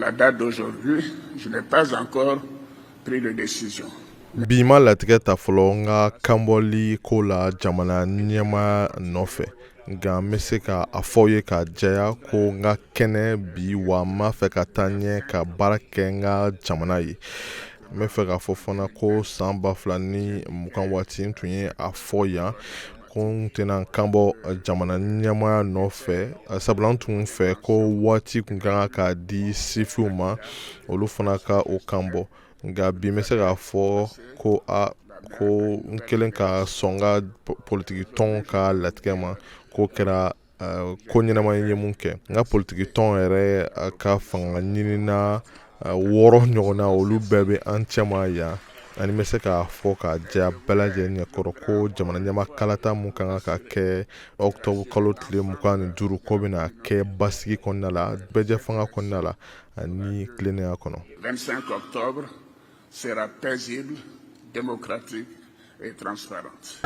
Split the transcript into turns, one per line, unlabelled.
À la date d'aujourd'hui, je n'ai pas encore pris de décision.
Bi ma latigɛ ta fɔlɔ n ka kanbɔli ko la jamana ɲɛmaa nɔfɛ, nka n bɛ se ka a fɔ aw ye k'a jɛya ko n ka kɛnɛ bi, wa n b'a fɛ ka taa ɲɛ ka baara kɛ n ka jamana ye. N bɛ fɛ k'a fɔ fana ko san 2020 waati, n tun ye a fɔ yan ko n tɛna n kanbɔ jamana ɲɛmaaya nɔfɛ, sabula n tun fɛ ko waati tun ka kan ka di sifinw ma, olu fana ka o kanbɔ. Nka bi, n bɛ se k'a fɔ ko a ko n kɛlen ka sɔn n ka politiki tɔn ka latigɛ ma, k'o kɛra ko ɲɛnama ye mun kɛ. N ka politiki tɔn yɛrɛ ka fanga ɲinina 6 ɲɔgɔnna, olu bɛɛ bɛ an cɛma yan. Ani n bɛ se k'a fɔ k'a jɛya bɛɛ lajɛlen ɲɛkɔrɔ ko jamana ɲɛma kalata mun ka kan ka kɛ ɔkutɔbu kalo tile 25, ko bɛna kɛ basigi kɔnɔna la, bɛɛjɛ fanga kɔnɔna la ani tilennenya kɔnɔ.
25 octobre sera paisible, démocratique et transparente.